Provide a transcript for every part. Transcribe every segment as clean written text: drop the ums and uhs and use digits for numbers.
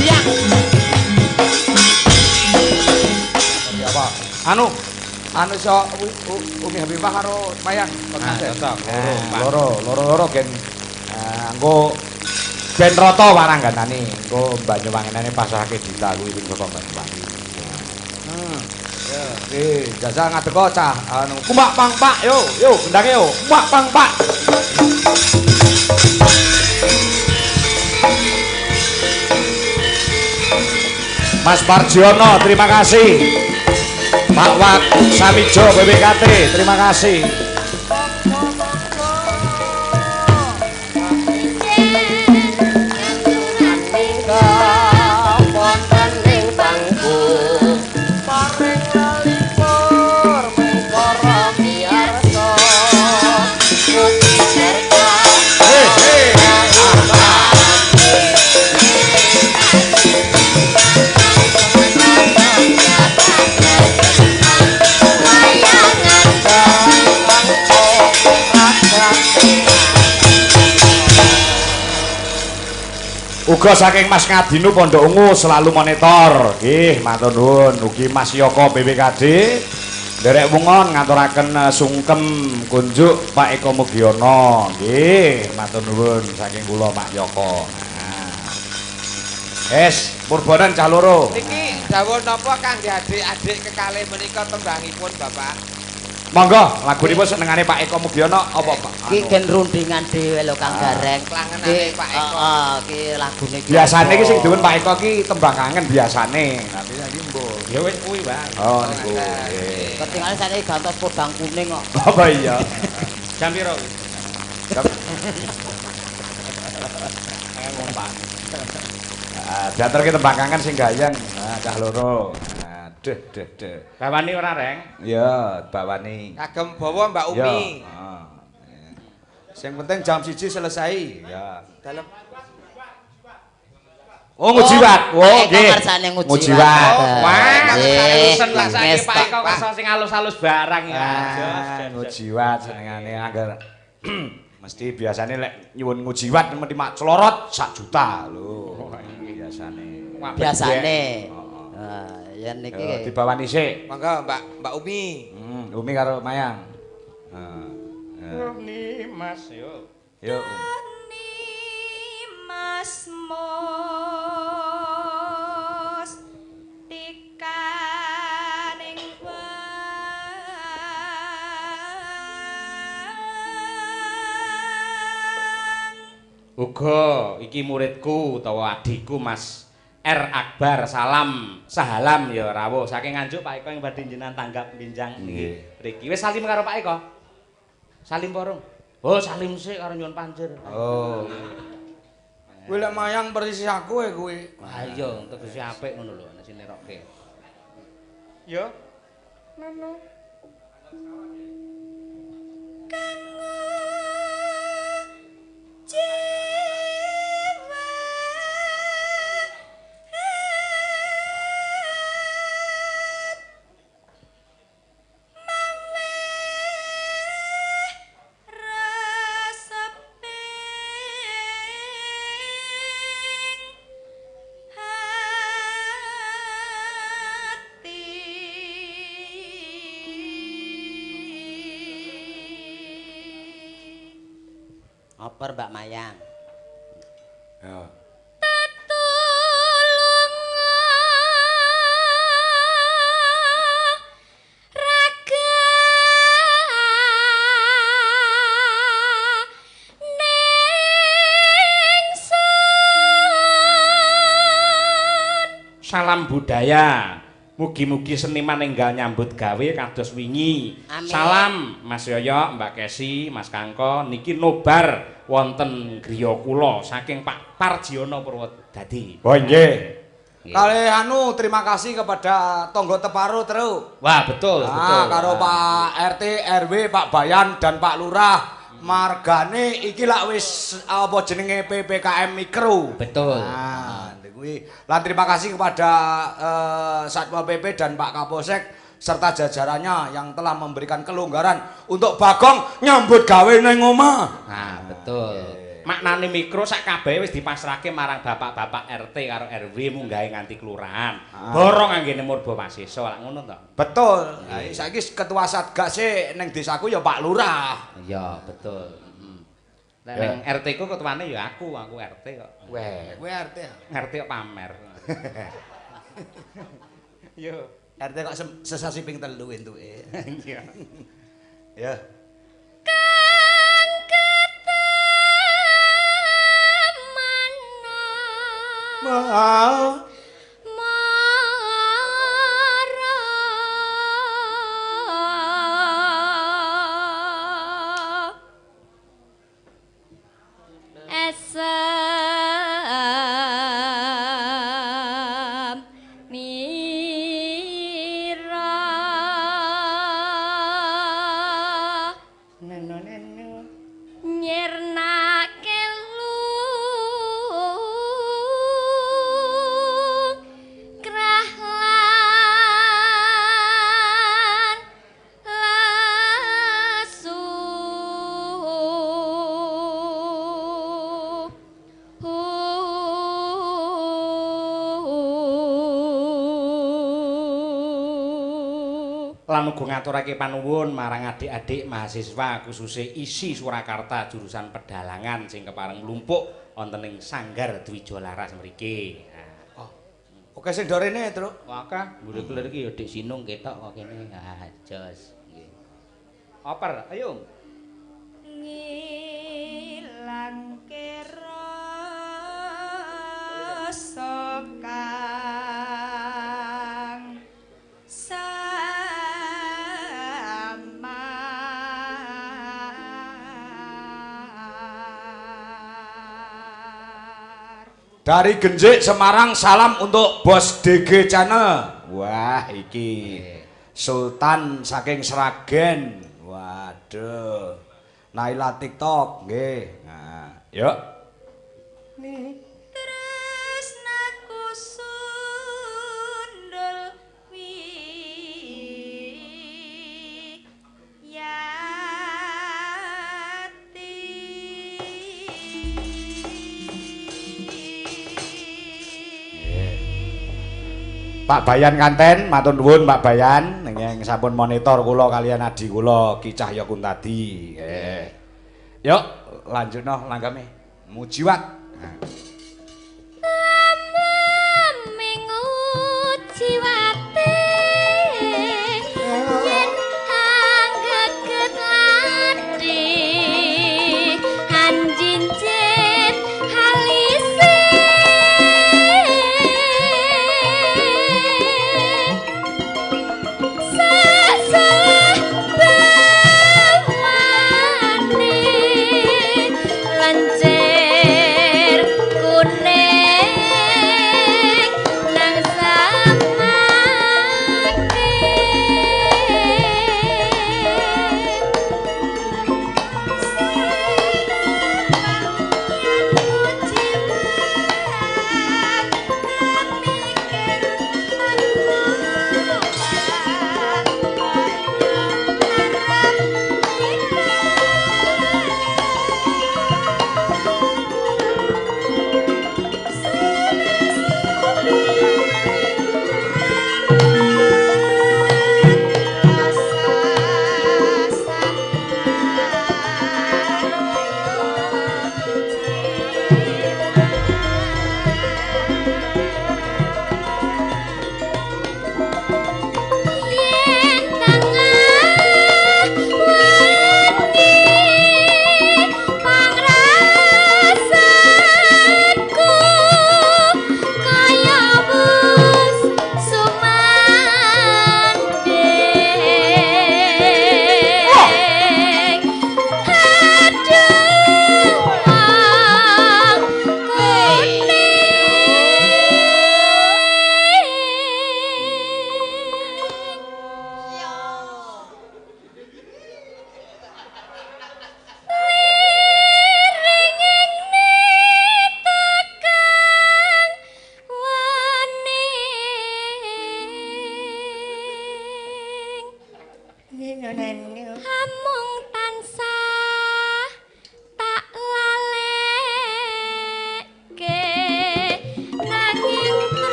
Diang. Apa? Anu anu iso Umi Habibah karo Mayang loro loro loro gen engko ben rata warangganane engko Banyuwangenane pasrahke Dita kuwi sing saka Banyuwangi. Ya, oke, jajal ngadeka cah anu kumak pang pak yo yo gendange yo kumak pang pak. Mas Parjiono terima kasih. Pak Wak Samijo BPKT terima kasih. Uga saking Mas Ngadinu Pondok Ungu selalu monitor. Nggih, matur nuwun. Ugi Mas Yoko BPKD nderek wungon ngaturaken sungkem kunjuk Pak Eko Mugiono. Nggih, matur nuwun saking kula Pak Yoko. Nah. Es, purbonan cah loro. Niki dawuh napa kangge adik-adik kekalih menika tembangipun Bapak? Monggo, lagunipun senengane Pak Eko Mugiono apa Pak? Iki gen rundingan dhewe lho Kang Gareng. Klangenane Pak Eko. Heeh, iki lagune iki. Biasane iki sing duwen Pak Eko iki tembang kangen biasane. Tapi saiki mbuh. Ya wis kuwi wae. Oh niku. Nggih. Ketinggalan saiki gantos podang kuning kok. Apa iya? Jam piro kuwi? Jam. Wong Pak. Ah, diaturke tembang kangen sing gayeng. Nah, cah loro. Deh, deh, deh. Bawani ora, Reng? Iya, bawani. Kagem bawa Mbak Umi. Iya. Sing penting jam 1 selesai. Ya. Dalem. Oh, ngujiwat. Oh, nggih. Ngujiwat. Wah, seneng saiki Pak Eko kersa sing alus-alus barang ya. Ngujiwat senengane anggar. Mesti biasane lek nyuwun ngujiwat mesti mak celorot 1 juta lho. Biasane. Biasane. Yen niki dibawani sik. Monggo Mbak Umi. Umi karo Mayang. Umi Mas yo. Yo. Mas Mos tikaning wang. Uga iki muridku utawa adikku Mas R Akbar, salam sahalam ya rawuh saking Nganjuk Pak Eko yang badhe jenengan tanggap benjang niki. Mriki wis salim karo Pak Eko. Salim porong. Oh, salim sik karo nyuwun panjer. Oh. Kuwi lek Mayang persis aku e kuwi. Wah iya, tegese apik ngono lho nek sing nerokke. Yo. Nono. Kang Oper Mbak Mayang. Ya. Tetulunga raga ningsun. Salam budaya. Mugi-mugi seniman enggal nyambut gawe kados wingi. Amin. Salam Mas Yoyo, Mbak Kesi, Mas Kangko niki nobar wonten griya kula saking Pak Parjiono Purwodadi. Oh nggih. Kalih anu terima kasih kepada tonggo Teparo Truk. Wah, betul, betul. Karo Pak RT, RW, Pak Bayan dan Pak Lurah. Margane iki lak wis apa jenenge PPKM Mikro. Betul. Nah, kuwi. Lan terima kasih kepada Satpol PP dan Pak Kapolsek serta jajarannya yang telah memberikan kelonggaran untuk Bagong nyambut gawe ning omah. Nah, betul. Maknane mikro sak kabehe wis dipasrahke marang bapak-bapak RT karo RW munggahe nganti kelurahan. Borong anggene murba wasesa lak ngono to. Betul. Lah saiki ketua Satgas e ning desaku ya Pak Lurah. Iya, betul. Nek ning RT ku ketuane ya aku, aku RT kok. Weh, kowe RT. RT kok pamer. Yo, RT kok sesasi ping 3 entuke. Iya. Ya. Kang ketemana Mau mara esem mira nyirnake lu krah lan lesu. Lan uga ngaturake panuwun marang adik-adik mahasiswa khususe ISI Surakarta jurusan pedalangan sing kepareng mlumpuk wonten ing Sanggar Dwija Laras mriki. Nah. Oh. Oke sing do rene, Truk. Wah, mburi kelir iki ya Dik Sinung ketok kok kene. Ah, jos. Nggih. Oper, ayo. Ngilangke rasa kang samar. Dari Genjik Semarang salam untuk Bos DG Channel. Wah, iki Sultan saking Sragen. Waduh. Naila TikTok nggih. Nah, yuk. Tresnaku sundul wiyati. Pak Bayan Kanten, matur nuwun Pak Bayan ingkang sampun monitor kula kaliyan adi kula Ki Cahya Kuntadi. Nggih. Yuk, lanjutno langgame. Mujiwat. Nah. Lam-laming ujiwate yen anggeget lati anjinjit halise sasalah bawane lencer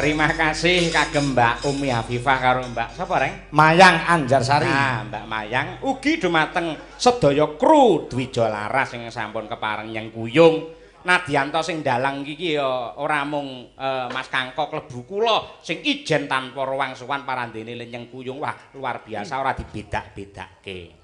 Terima kasih kagem Mbak Umi Hafifah karo Mbak sapa Reng? Mayang Anjarsari. Nah, Mbak Mayang ugi dumateng sedaya kru Dwija Laras sing sampun kepareng nyengkuyung. Nadyanto sing dalang iki ya ora mung Mas Kangko klebu kula sing ijen tanpa ruwang-suwan parandene le nyengkuyung. Wah, luar biasa ora dibedak-bedake.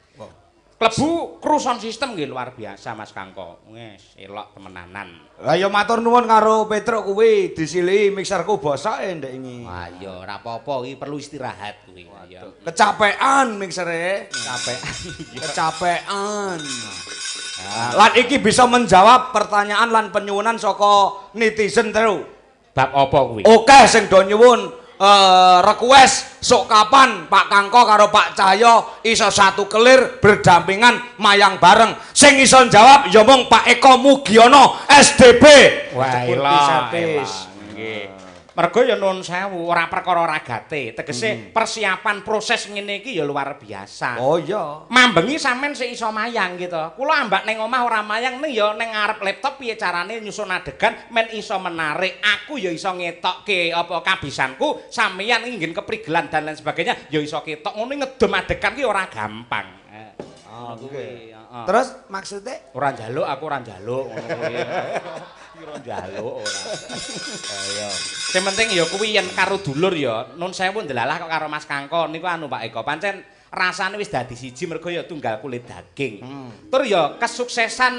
Klebu kru sound system nggih luar biasa Mas Kangko. Wis elok temenanan. Lah ya matur nuwun karo Petruk kuwi disilihi mixerku bosoke ndek ingi. Wah ya ora apa-apa iki perlu istirahat kuwi. Ya. Kecapean mixere. Kecapean. Kecapean. Lan iki bisa menjawab pertanyaan lan penyuwunan saka netizen teru. Bab apa kuwi? Oke sing do nyuwun request sok kapan Pak Kangko karo Pak Cahyo iso satu kelir berdampingan mayang bareng. Sing iso jawab ya mung Pak Eko Mugiono SDB. Wah, elok. Nggih. Mergo ya nuwun sewu ora perkara ragate, tegese persiapan proses ngene iki ya luar biasa. Oh iya. Mambengi sampean sik iso mayang gitu. Kula ambak ning omah ora mayang ning ya ning ngarep laptop piye carane nyusun adegan men iso menarik. Aku ya iso ngetokke apa kabisanku, sampeyan ingin keprigelan dan lain sebagainya ya iso ketok. Ngono ngedum adegan ki ora gampang. Oh, kuwi. Terus maksudnya ora njaluk, aku ora njaluk ngono kuwi. Ora njaluk ora. Ayo. Sing penting ya kuwi yen karo dulur ya, nun sewu ndelalah kok karo Mas Kangko niku anu Pak Eko. Pancen rasane wis dadi siji mergo ya tunggal kulit daging. Tur ya kesuksesan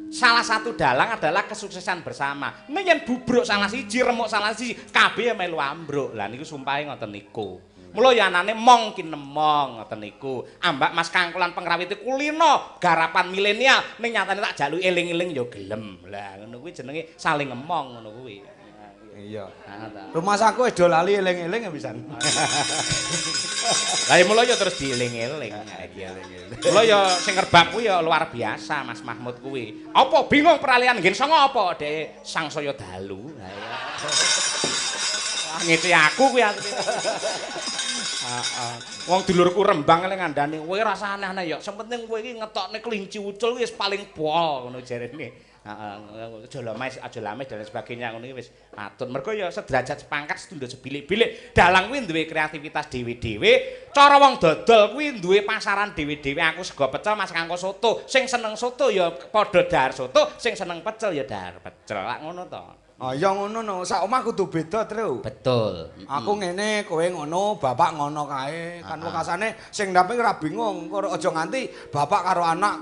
salah satu dalang adalah kesuksesan bersama. Nek yen bubruk salah siji, remuk salah siji, kabeh melu ambruk. Lah niku sumpahe ngoten niku. Mula ya anane mong kinemong ngoten niku. Ambak Mas Kangko lan pengrawite kulino garapan milenial ning nyatane tak jaluki eling-eling ya gelem. Lah ngono kuwi jenenge saling ngemong ngono kuwi. Iya. Rumah saku wis do lali eling-eling pisan. Lah ya mula ya terus dieling-eling. Mula ya sing ngerbab kuwi ya luar biasa Mas Mahmud kuwi. Apa bingung peralihan nggen songo apa dhek sangsaya dalu. Lah ya. Wah ngece aku kuwi asline. Heeh. Wong dulurku Rembang le ngandani kowe rasa aneh-aneh ya. Sing penting kowe iki ngetokne kelinci ucul wis paling pol ngono jarene. Heeh, aja lames, aja lames dan sebagainya ngono iki wis patut. Mergo ya sederajat sepangkat setundha sebilik-bilik. Dalang kuwi duwe kreativitas dhewe-dhewe, cara wong dodol kuwi duwe pasaran dhewe-dhewe. Aku sego pecel, Mas Kangko soto. Sing seneng soto ya padha dahar soto, sing seneng pecel ya dahar pecel. Lak ngono to. Ah ya ngono no, sak omah kudu beda, Tru. Betul. Aku ngene, kowe ngono, bapak ngono kae. Kan wekasane sing ndamping ora bingung, aja nganti bapak karo anak,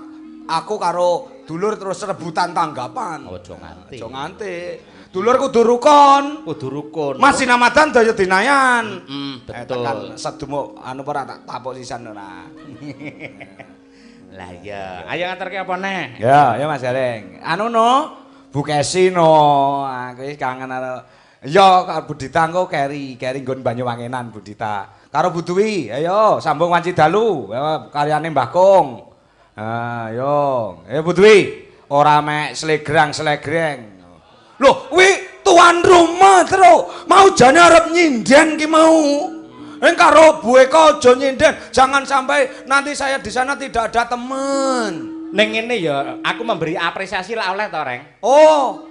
aku karo dulur terus rebutan tanggapan. Aja nganti. Aja nganti. Dulur kudu rukun. Kudu rukun. Mas sinamadan daya dinayan. Betul. Tekan sedumuk anu ora tak tapuk sisan ora. Lah iya, ayo ngaturke apa neh? Ya, ya Mas Gareng. Anu no, Bu Kesi no, aku iki kangen karo ya karo Budita engko keri, keri nggon Banyuwangenan Budita. Karo Bu Dwi, ayo sambung wanci dalu, karyane Mbah Kung. Ayo, ayo Bu Dwi, ora mek slegrang-slegreng. Loh, kuwi tuan rumah terus, mau jane arep nyinden ki mau. Eng karo Bu Eko aja nyinden, jangan sampai nanti saya di sana tidak ada teman. Ning ngene ya, aku memberi apresiasi lah oleh to, Reng. Oh,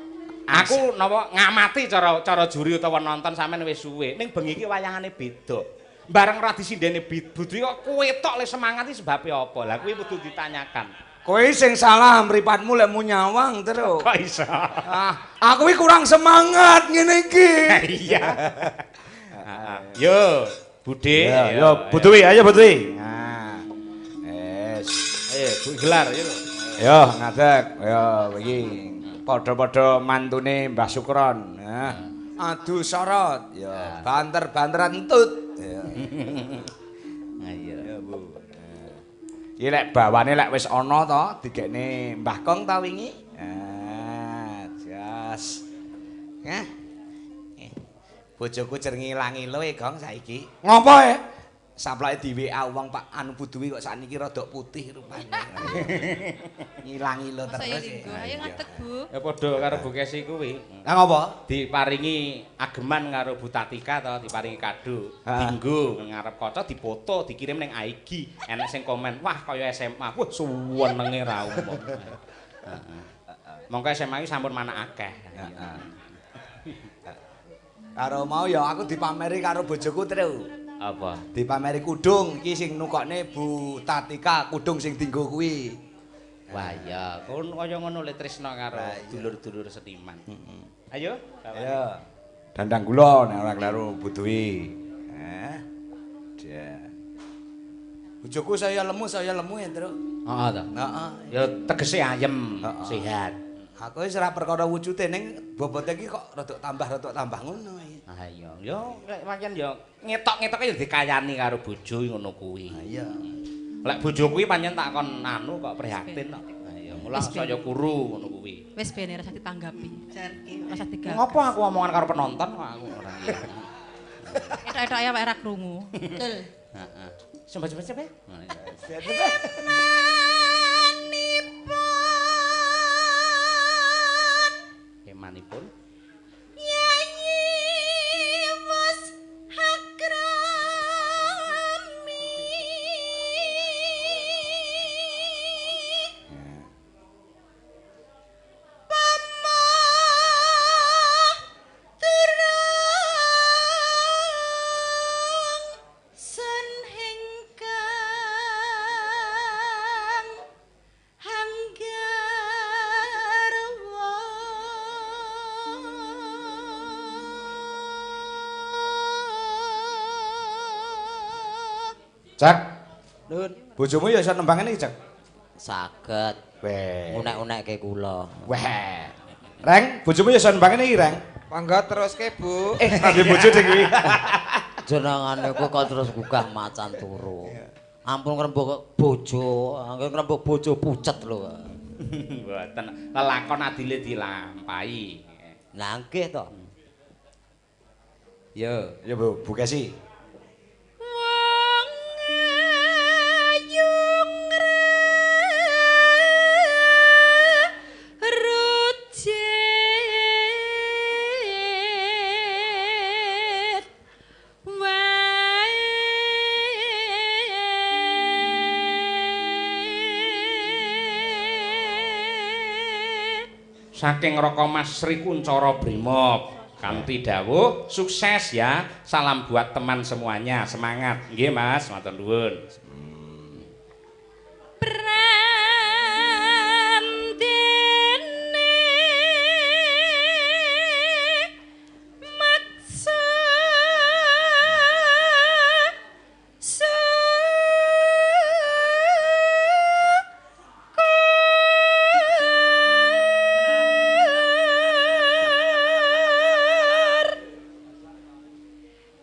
aku napa ngamati cara juri utawa nonton sampean wis suwe. Ning bengi iki wayangane beda. Bareng ora disindene Bu Dwi kok kowe tok le semangat iki sebabe apa? Lah kuwi kudu ditanyakan. Kowe sing salah mripatmu lek mu nyawang terus. Kok iso? Ah, aku iki kurang semangat ngene iki. Iya. Yo, Bude. Yo, Bu Dwi, ayo Bu Dwi. Nah. Es. Ayo, Bu gelar yo. Yo, ngadeg. Yo, iki padha-padha mantune Mbah Sukron. Nah. Adu sorot. Yo, banter-banteran entut. Yo. Ayo. Ya, Bu. Iki lek bawane lek wis ana to digekne Mbah Kong ta wingi. Ah, jas. Hah. Bojoku cer ngilang-ilo e Gong saiki. Ngopo e? Saplake di WA wong Pak anu Buduwi kok sakniki rada putih rupane. Ngilang-ilo terus. Ayo ngadeg, Bu. Ya padha karo Bu Kesi kuwi. Lah ngopo? Diparingi ageman karo Bu Tatika to, diparingi kado. Dinggo ngarep kaca dipoto, dikirim ning IG. Enek sing komen, "Wah, kaya SMA." Wah, suwenenge ra umum. Heeh. Mongko SMA iki sampun manak akeh. Heeh. Karo mau ya aku dipameri karo bojoku, Tru. Apa? Dipameri kudung iki sing nukokne Bu Tatika, kudung sing dinggo kuwi. Wah iya, kon kaya ngono le tresna karo dulur-dulur seniman. Heeh. Ayo, ayo. Dandang gula nek ora kleru Bu Dwi. Dia. Bojoku saya lemu ya, Tru. Heeh ta. Heeh. Ya tegese ayem, sehat. Aku wis ora perkara wujude ning bobote iki kok rada tambah ngono iki. Ah iya, ya lek pancen ya ngetok-ngetoke ya dikayani karo bojo ngono kuwi. Ah iya. Lek bojo kuwi pancen tak kon anu kok prihatin kok. Ah iya, mula saya kuru ngono kuwi. Wis ben ora usah ditanggapi. Ora usah digagas. Ngopo aku omongan karo penonton kok aku ora. Etok-etoke awake ora krungu. Betul. Heeh. Sembah-sembah ya. Emanipun Yayi wis hakrami pamah turang sun hingkang hanggarwa. Cak. Nun. Bojomu ya iso nembang ngene iki, Cak? Saged. Weh. Unek-unekke kula. Weh. Reng, bojomu ya iso nembang ngene iki, Reng? Monggo teruske, Bu. Nabi bojo ding kuwi. Jenengane kok terus gugah macan turu. Ampun ngrembug bojo, anggen ngrembug bojo pucet lho. Mboten, lelakon adile dilampahi. Lah nggih to. Yo, ya Bu, Bu Kesi. Wong ayu ngrucit wae Saking Raka Mas Sri Kuncara Brimob kanthi dawuh sukses ya, salam buat teman semuanya, semangat. Nggih Mas, matur nuwun. Prandene maksa syukur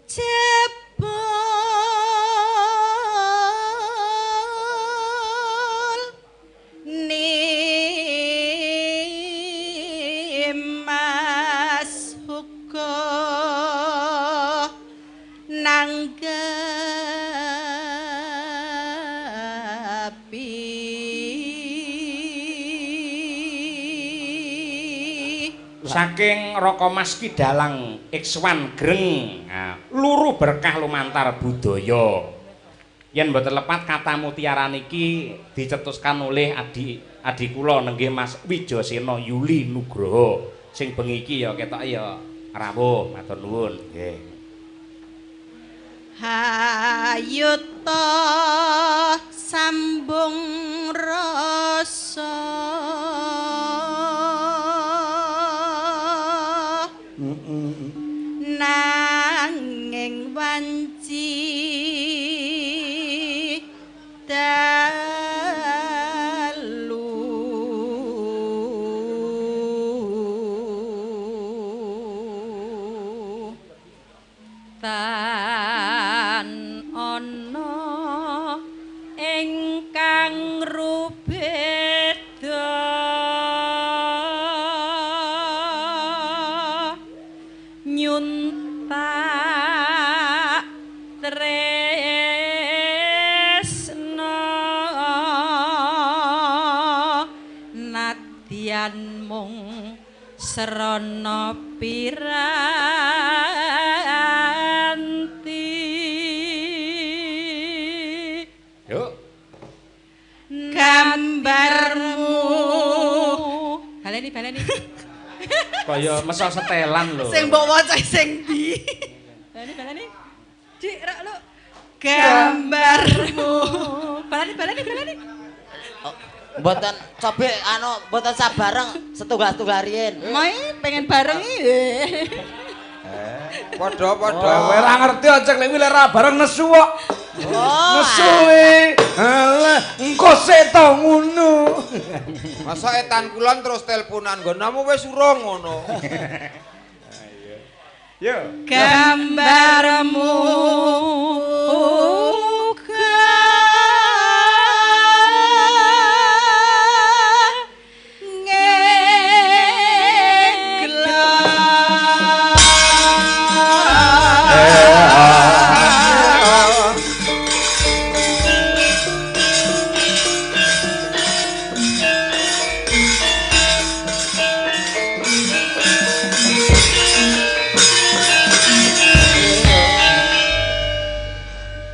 jebul nimas uga nanggapi. Saking Raka Mas Ki Dalang Ikhwan Greng, nah, luru berkah lumantar budaya. Yen mboten lepat kata mutiara niki dicetuskan oleh adi adi kula nenggih Mas Wijasena Yuli Nugroho. Sing bengi iki ya ketok ya rawuh, matur nuwun. Nggih. Hayuta sambung rasa nanging wanci dalu tan ana ingkang Nadyan mung srana piranti Yuk. Gambarmu baleni baleni Kaya mesok setelan lho. Sing mbok waca sing ndi? Baleni baleni. Dik rak lu. Gambarmu. Baleni baleni baleni. Mboten cobe anu mboten sabareng setunggal-setunggal riyin. Moi pengen bareng iki. Padha-padha. Kowe ora ngerti aja lek kuwi lek ora bareng nesu kok. Nesu e. Alah, engko sik to ngono. Masa etan kulon terus teleponan nggonamu wis urung ngono. Yo. Gambarmu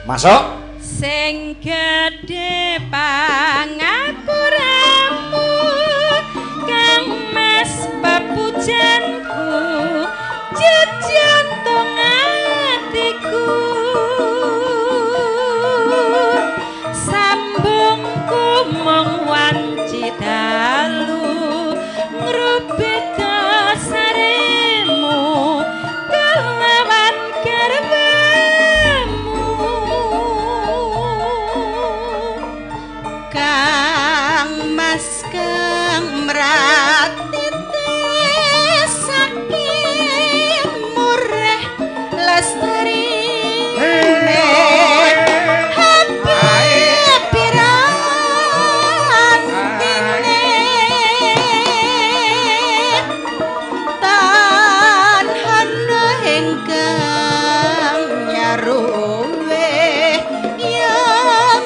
Masuk. Sing gedhe pangapuramu Kang Mas papujanku jejantung atiku sambungku mung wanci dalu ngrubit dasaremu kelawan garwamu Kang Mas kang mratite saking murah lestari tan ana ingkang nyaruwe ya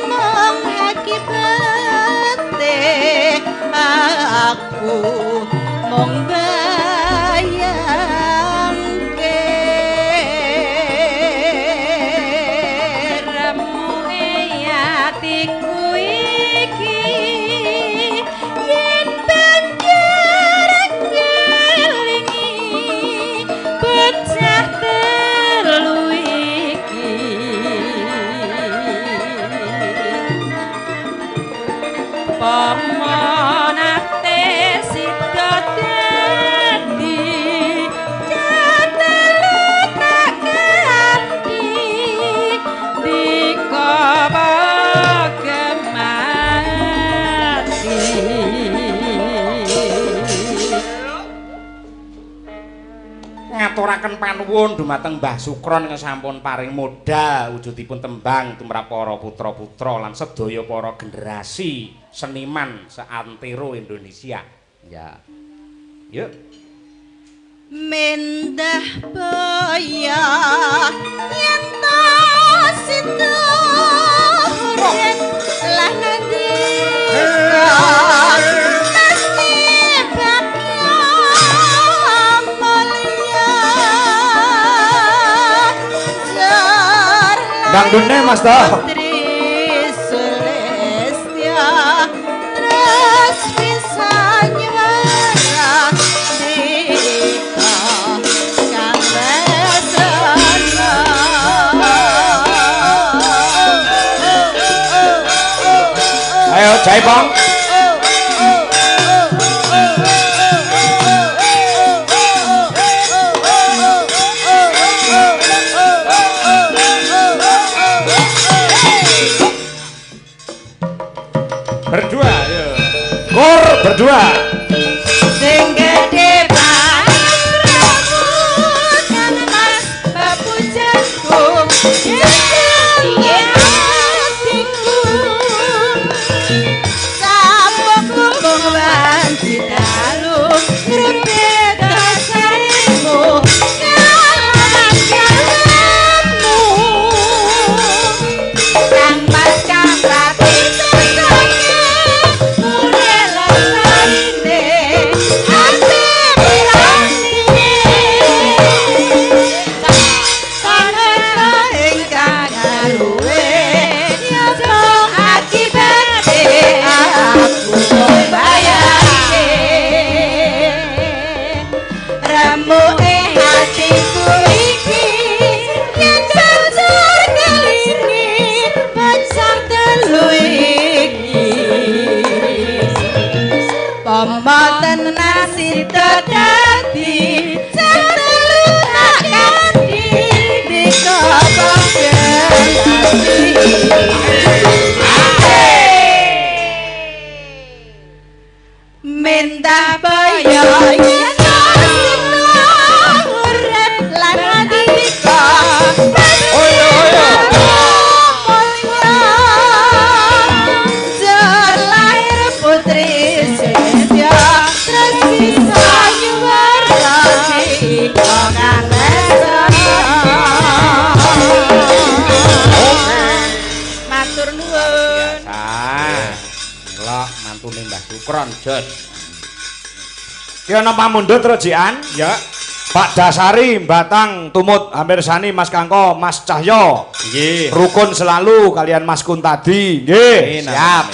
mung akibate aku mung bayangke remuke atiku iki yen banjur ngelingi bocah telu iki pamanate sida dadi catelu tak ganti dika gemati. Ngaturaken panuwun dumateng Mbah Sukron ingkang sampun paring modal wujudipun tembang tumrap para putra-putra lan sedaya para generasi seniman seantero Indonesia. Ya. Yuk. Mendah boya yen ta sida urip lan ngendika mesti bagya mulya jar Dangdutne Mas Toh. Putri Celestia terus bisa nyuara dika kang wesana. Ayo jaipong. Berdua, yo. Kor berdua. Sing gedhe pangapuramu Kang Mas papujanku atiku sampun mung wanci dalu ngrubit dasarmu kalawan garwamu Kang Mas kang ratite sake murah lestarine Umpama tenan sida dadi telu tak kandi dika minta boyo yen urip lan andika oyo oyo mulya lahir putri Setya terus bisa nyuwara dika kang esa. Matur nuwun. Biasa. Lok mantune Mbah Sukron jos. Ki ana pamundhut rejikan Ya. Pak Dasari Batang tumut hampir sani Mas Kangko Mas Cahyo. Nggih. Rukun selalu kalian Mas Kuntadi. Nggih, siap.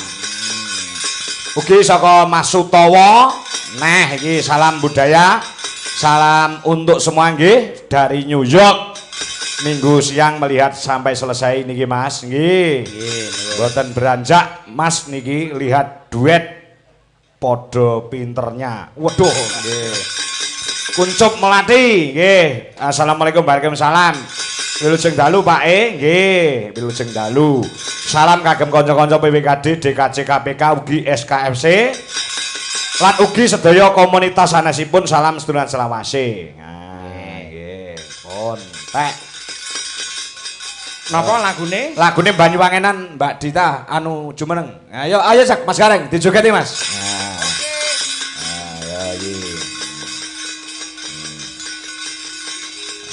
Ugi saka Mas Sutowo. Neh iki salam budaya. Salam untuk semua nggih dari New York. Minggu siang melihat sampai selesai niki Mas. Nggih. Nggih, mboten beranjak Mas niki lihat duet podo pinternya. Waduh, nggih. Kuncup Melati, nggih. Assalamualaikum waalaikumsalam. Wilujeng dalu Pak E, nggih, wilujeng dalu. Salam kagem kanca-kanca PWKD, DKC KPK ugi SKFC. Lan ugi sedaya komunitas sanesipun salam sedulur selawase. Nah, nggih. Pun, tek. Napa lagune? Lagune Banyuwangenan Mbak Dita anu jumeneng. Ayo ayo Sak Mas Gareng dijogeti Mas. Nah. Nah, ya iki.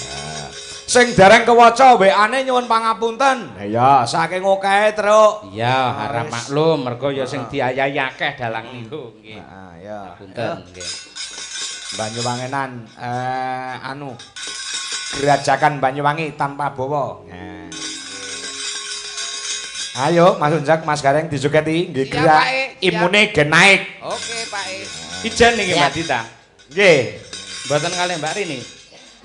Nah. Sing dereng kewaca WA-ne nyuwun pangapunten. Ya, saking okehe truk. Iya, harap maklum mergo ya sing diayahi akeh dalang niku nggih. Heeh, ya. Punten nggih. Banyuwangenan anu Gerajakan Banyuwangi tanpa bawa. Nah. Ayo Mas Unjak, Mas Gareng dijogeti nggih gerak imune gen naik. Oke, Pak E. Ijen niki Mbak Dita. Nggih. Mboten kalih Mbak Rini.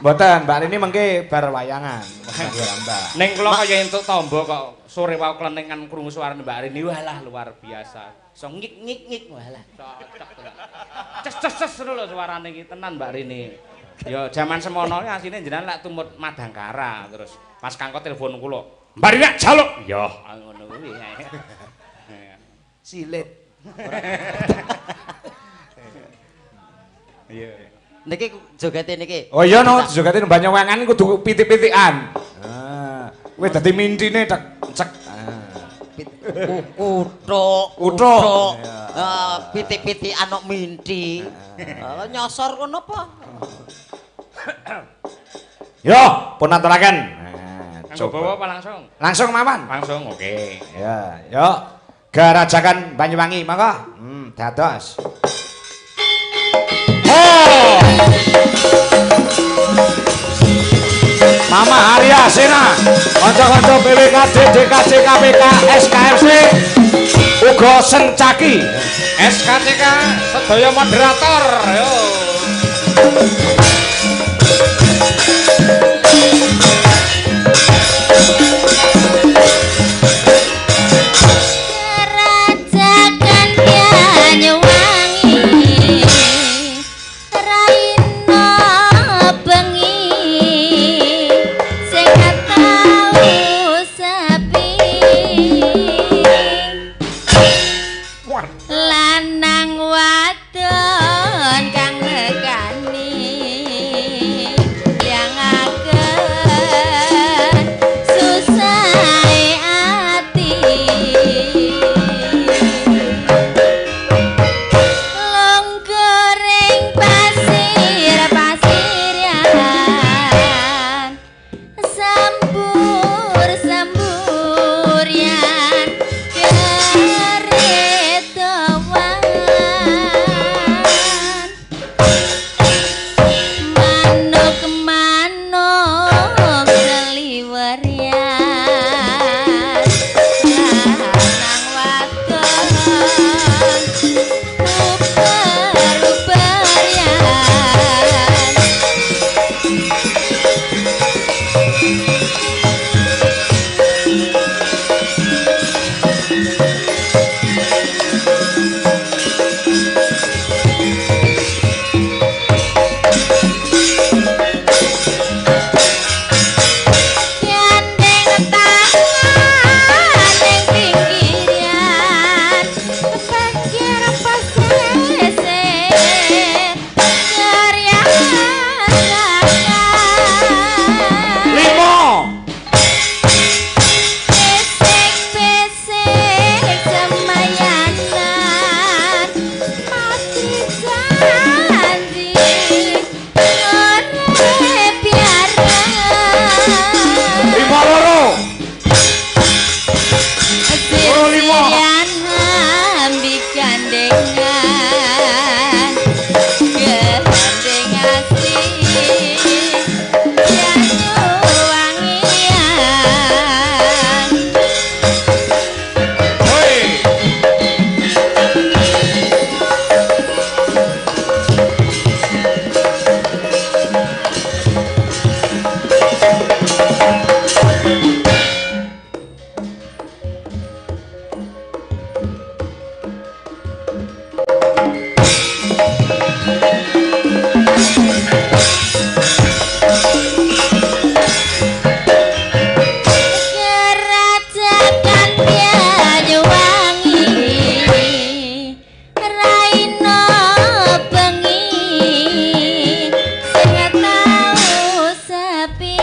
Mboten, Mbak Rini mengke bar wayangan. Ning kula kaya entuk tombo kok sore wau klenengan krungu suarane Mbak Rini. Walah luar biasa. So ngik ngik ngik walah. Cocok. Ces ces ces ngono lho suarane iki tenan Mbak Rini. Ya jaman semono asine jenengan lak tumut Madangkara terus Mas Kangko telepon kula. Mbak Rini jaluk. Ya ngono kuwi. Silit. Iya. Niki jogete niki. Oh iya no, jogete Banyuwangen kudu pitik-pitikan. Heeh. Kowe dadi mintine tek cek. Kuthuk, kuthuk. Pitik-pitikan kok minti. Nyosor kono apa? Yo, pun aturaken. Coba bawa apa langsung? Langsung mawon. Langsung, oke. Ya, yo. Gerajakan Banyuwangi monggo. Dados. Oh. Mama Arya Sena, kanca-kanca PWKD, DKC, KPK, SKFC, uga Sencaki, SKCK, sedaya moderator, yo. Gerajakan Banyuwangi raina bengi sing tau sepi lanang wadon kang nekani yangaken susahe ati longgoring pasir-pasirian sambur-samburian keretowan. Gandengan gendeng asli Banyuwangian. Hoi. Kerajaan Banyuwangi raina bengi sing tau sepi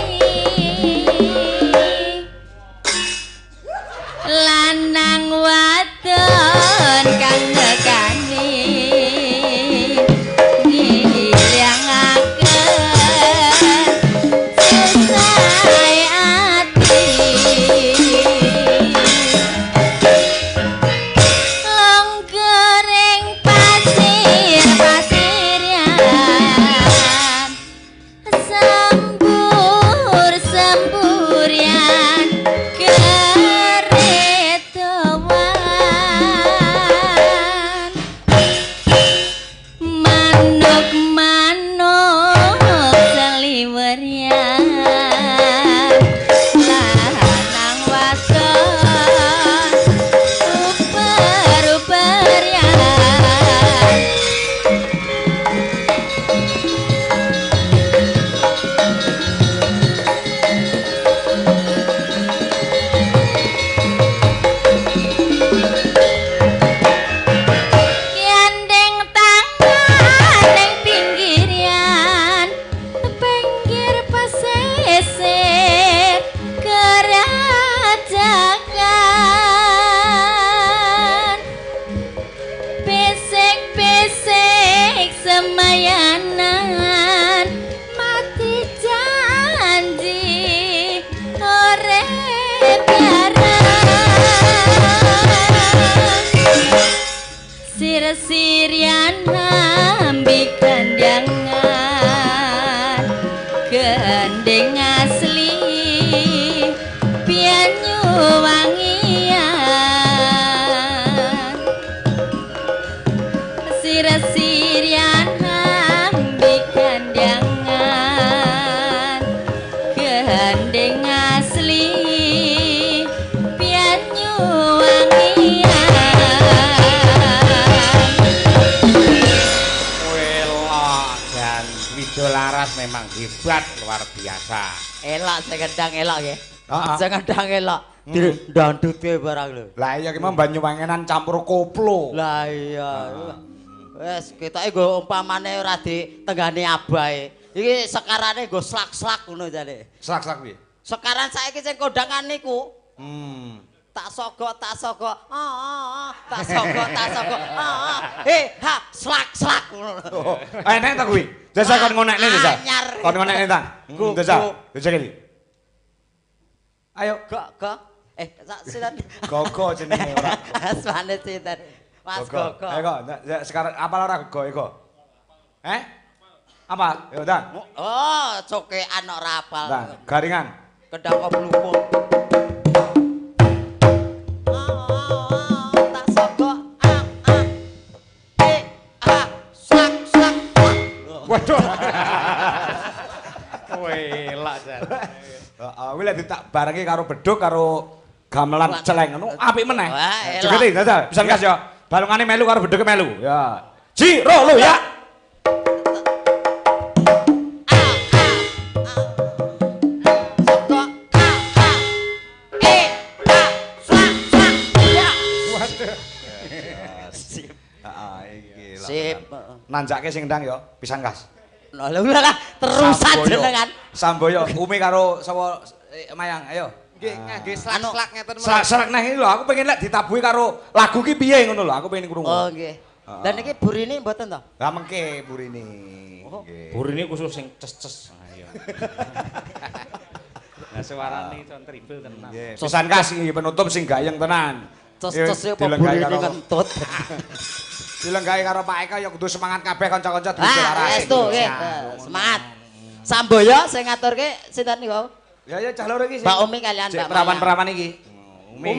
lanang wadon kang nekani ngilangake susahe ati longgoreng pasir pasirian sembur semburian keretowan manuk manuk seliwerian lanang wadon uper-uperian. Gandeng tangan ning pinggirian pinggir pesisir kerajaan besek-besek semayanan mati janji ore biaran sir-sirian ambi kandangan gendeng asli Banyuwangian sir-sirian ambi kandangan gendeng asli Banyuwangian. Welok dan Wijo Laras memang hebat luar biasa. Elok sing kendang elok nggih. Heeh. Sing kendang elok. Dangdute barang lho. Lah iya ki mau Banyuwangenan campur koplo. Lah iya. Wes ketoke nggo umpamane ora ditenggane abahe. Iki sekarane nggo slak-slak ngono jane. Slak-slak piye? Sekaran saiki sing kondangan niku tak sogok ah ah ah tak sogok ah ah he ha slak-slak ngono. Oh, enek ta kuwi? Jasa kon ngonekne jasa. Anyar. Kon ngonekne ta. Jasa. Jasa iki. Ayo Gok gok sak sinten? Gogo jenenge ora. Asmane sinten? Mas Gogo. Ayo kok, sekarang apal ora Gogo eko? Eh? Apa? Yo ndang. Oh, cokean ora apal. Ndang, garingan. Kendang kok blupuk. Tak sogok ah ah. E ah sak sak. Waduh. Welok jan. Heeh, kuwi lek ditak barengi karo beduk karo gamelan celeng ngono apik meneh. Wah, elok. Jogete jajal, pisan kas ya. Balungane melu karo beduke melu. Ya. Ji, ro, lu ya. Sogok ah ah. E ah sak sak. Ya. Waduh. Sip. Heeh, iki. Sip. Nanjake sing ndang ya, pisan kas. Lha lah terusan jenengan. Samboyo, Umi karo sapa Mayang, ayo. Nggih, ngangge slak-slak ngeten mawon. Slak-slak neh iki lho, aku pengen lek ditabuhi karo lagu ki piye ngono lho, aku pengen krungu. Oh nggih. Lah niki burine mboten to? Lah mengke burine. Nggih. Burine khusus sing ces-ces. Ayo. Lah suarane iso tribel tenan. Nggih, pisan kas iki penutup sing gayeng tenan. Ces-ces apa burine kentut. Dilenggake karo Pak Eko ya kudu semangat kabeh kanca-kanca dudu laras. Estu nggih, semangat. Samboyo sing ngaturke sinten niku? Ya ya cah loro iki sing. Mbak Umi kalian Mbak. Perawan-perawan iki. Umi.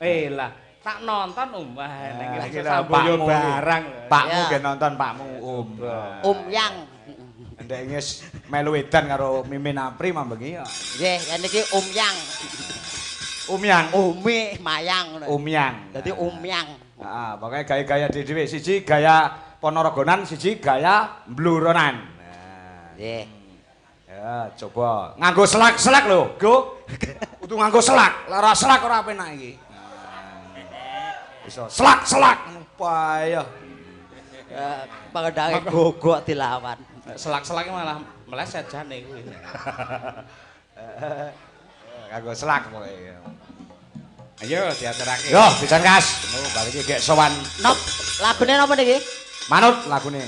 Eh lah, tak nonton Om. Wah, ning iki Samboyo barang. Pakmu ge nonton pakmu Om. Om Yang. Ndek wis melu edan karo Mimin Apri mambengi ya. Nggih, yen iki Om Yang. Om Yang, Umi Mayang ngono. Om Yang. Dadi Om Yang. Heeh, pokoke gaya-gaya dhewe-dhewe. Siji gaya Ponorogonan, siji gaya Mbluronan. Nah. Nggih. Ya, coba nganggo selak-selak lho, Go. Kudu nganggo selak. Ora selak ora penak iki. Bisa selak-selak payah. Pangendange gogok dilawan. Selak-selak malah meleset jane kuwi. Nganggo selak pokoke. Ayo diaturake. Yo, pisan kas. Oh, bali iki gek sowan. Nop, lagune napa niki? Manut lagune.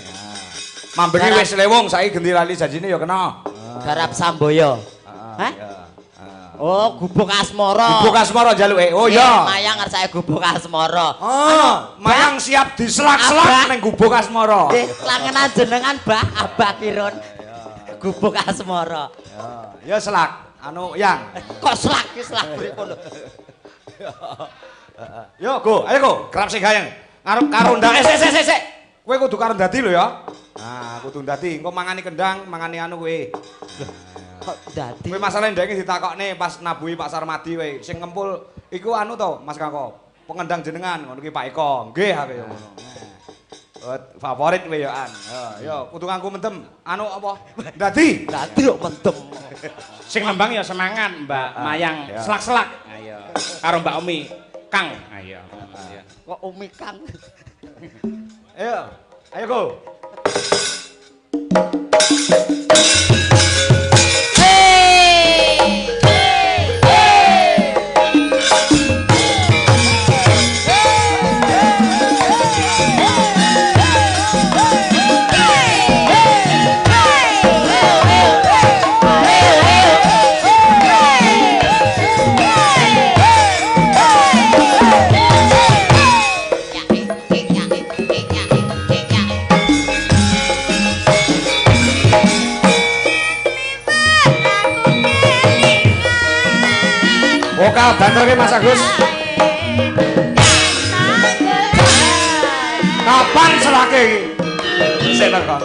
Mambengi wis lewung saiki genti lali janjine ya kena. Garap Samboyo. Hah? Oh, Gubuk Asmara. Gubuk Asmara njaluke. Oh iya. Mayang ngersake Gubuk Asmara. Oh, Mayang siap diselak-selak ning Gubuk Asmara. Nggih, langenan jenengan Mbah Abah Kirun. Gubuk Asmara. Ya selak, anu Yang. Kok selak ki selak pripun lho. Yo go, ayo go, kerap sing gayeng. Ngarep karo ndang. Sik sik sik. Kowe kudu karo ndadi lho ya. Nah, kudu ndadi, engko mangani kendang, mangani anu kowe. Kok dadi? Kowe masalahe ndenge ditakokne pas nabuhi Pak Sarmadi kowe. Sing ngempul iku anu to, Mas Kangko. Pengendang jenengan ngono ki Pak Eko. Nggih aku ya ngono. Favorit kowe ya an. Ya kudu nganggo mendem. Anu apa? Dadi. Dadi kok mendem. Sing nembang ya semangat Mbak Mayang selak-selak. Ayo. Karo Mbak Umi Kang. Ayo. Kok Umi Kang? Ayo. Ayo go. Vokal banterke Mas Agus. Kapan selake iki? Sik teko.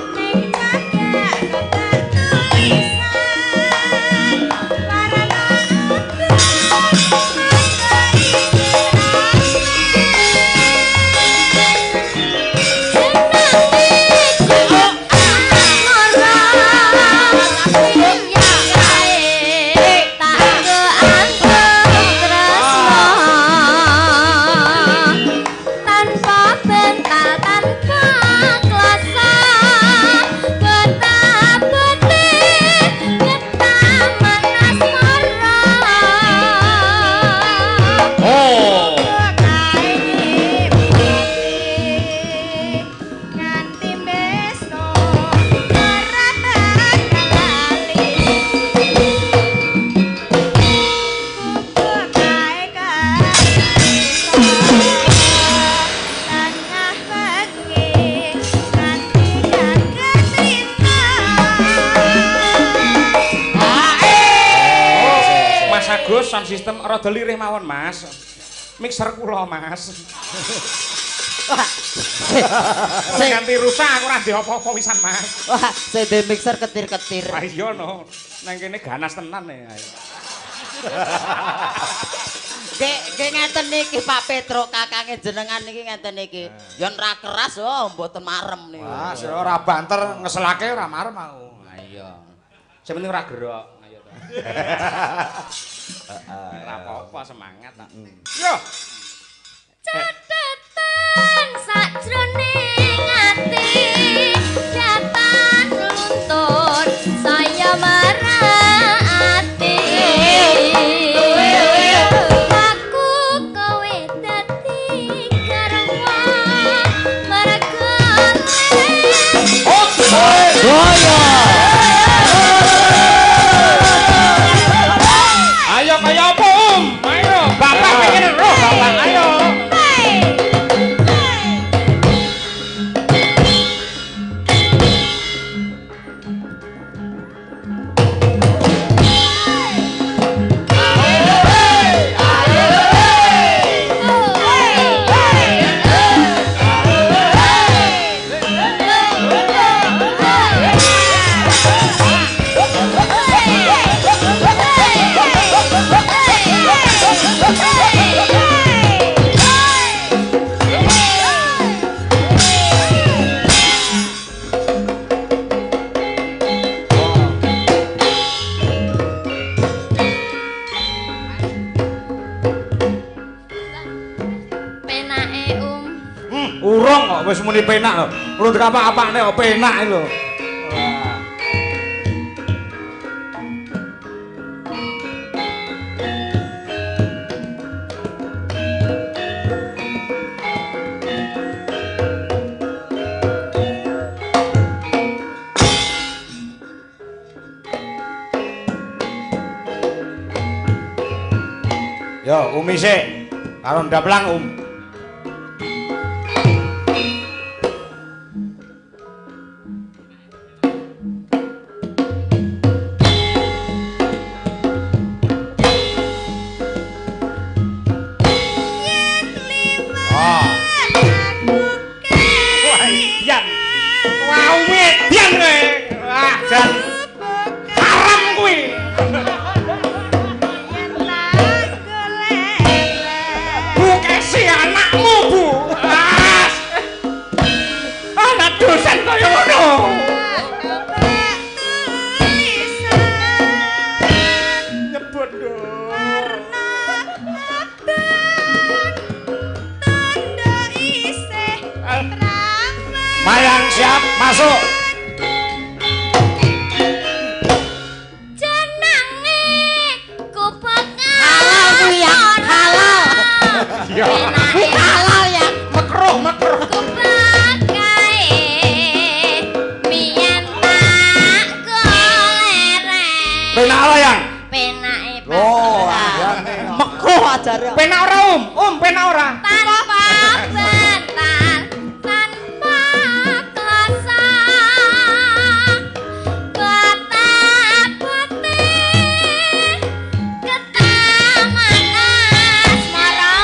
Sound system rada lirih mawon Mas. Mixer kula Mas. Sing ganti rusak aku ora ndek apa-apa wisan Mas. Wah, sing de mixer ketir-ketir. Ah iya no. Nang kene ganas tenan e. Nggih ngenten niki Pak Petro kakange jenengan niki ngenten niki. Yen ra keras oh mboten marem niku. Wah, ora banter ngeselake ora marem aku. Ha iya. Sing penting ora gerok. Ayo to. Ora apa-apa semangat tak. Yo. Catetan sajroning ati datan luntur saya marati. Aku kowe dadi garwa mergo Goyo. Ayo kaya apa Om? Ayo, bapak pengen roh bapak ayo. kok wis muni penak lho. Urung dikapak-apakne kok penak iki lho. Yo, Umi sik. Karo ndaplang, Um. Yen liwat aku Wah, Dian. Wah, Umi Dian kowe. Wah, jan haram kuwi. Yen tak golek. Bu Kesi anakmu, Bu. As. Anak dosen kaya ngono. Tulisan Nyebut do. warna abang tanda isih prawan. Mayang siap, masuk. Jenenge kupek Halal kuwi ya, halal. Iya. Kuwi halal ya. Mekruh, mekruh. Kupek kae biyen tak goleren. Penak ora, Yang? Penake Pak. Oh, andane. Mekruh ajare. Penak ora, Um? Um, penak ora? Tanpa bantal, tanpa kloso, kota putih, ketaman asmara,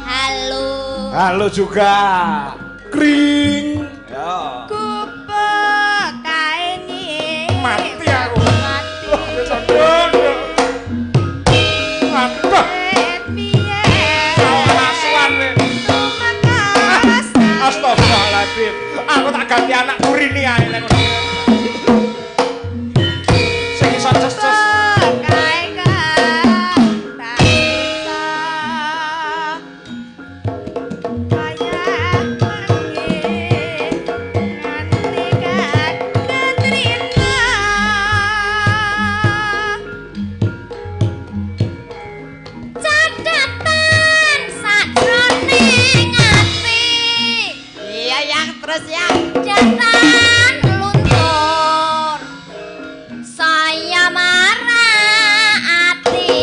halo. Halo juga. Kring. Ya. Kupek kae nyi. Mati aku. Mati. Aduh. Piye? Asuhan kowe. Tumekas. Astagfirullahaladzim. Aku tak ganti anak kurini ae lek ngono. Sing iso ces-ces. Kae kang tak payah manggih nganti kaketrina. Catatan sakjroning ati. Iya yang terus yang. Jatan luntur saya marah ati.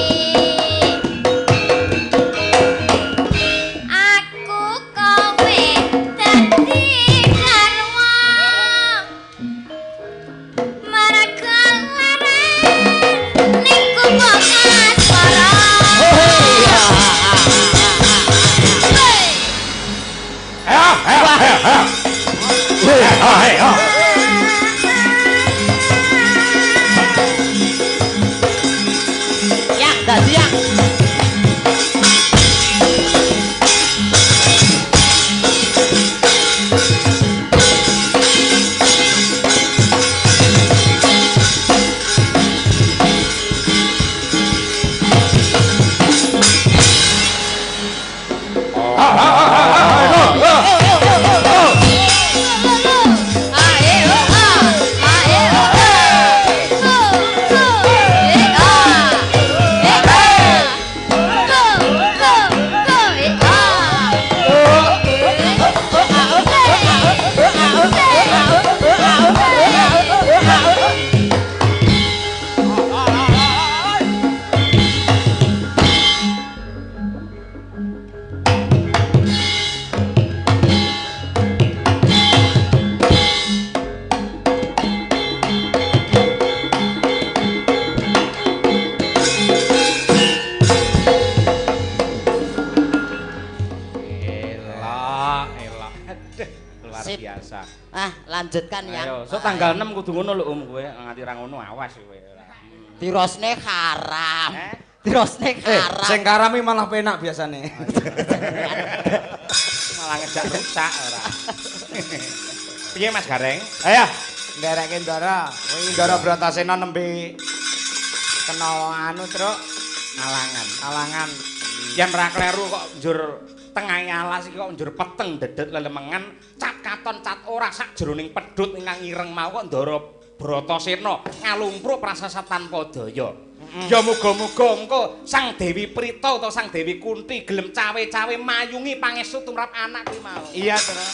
Aku kowe dadi garwa merga leren ning gubuk asmara. Hey! Ayo, ayo, ayo, ayo. Ayo, ayo. Yang dadi yang. Elok, elok. Aduh, luar Sip. biasa. Ah, lanjutkan yang. Ayo, sok tanggal 6 kudu ngono lho Um kowe, nganti ra ngono awas kowe. Tirosne haram. Eh? Tirosne Eh, haram. sing karami malah penak biasane. Malah ngejak rusak ora. Piye Mas Gareng? Ayo, ndereke Ndara. Wingi Ndara Bratasena nembe kena anu, Truk, Alangan. alangan. Yen ra kleru kok njur Tengahe alas iki kok njur peteng dedet lelemengan, cat katon cat ora sak jroning pedhut ingkang ireng mau kok Ndara Bratasena ngalumpruk prasasa tanpa daya. Ya muga-muga engko Sang Dewi Prita utawa Sang Dewi Kunti gelem cawe-cawe mayungi pangestu tumrap anak kuwi mau. Iya, Ndara.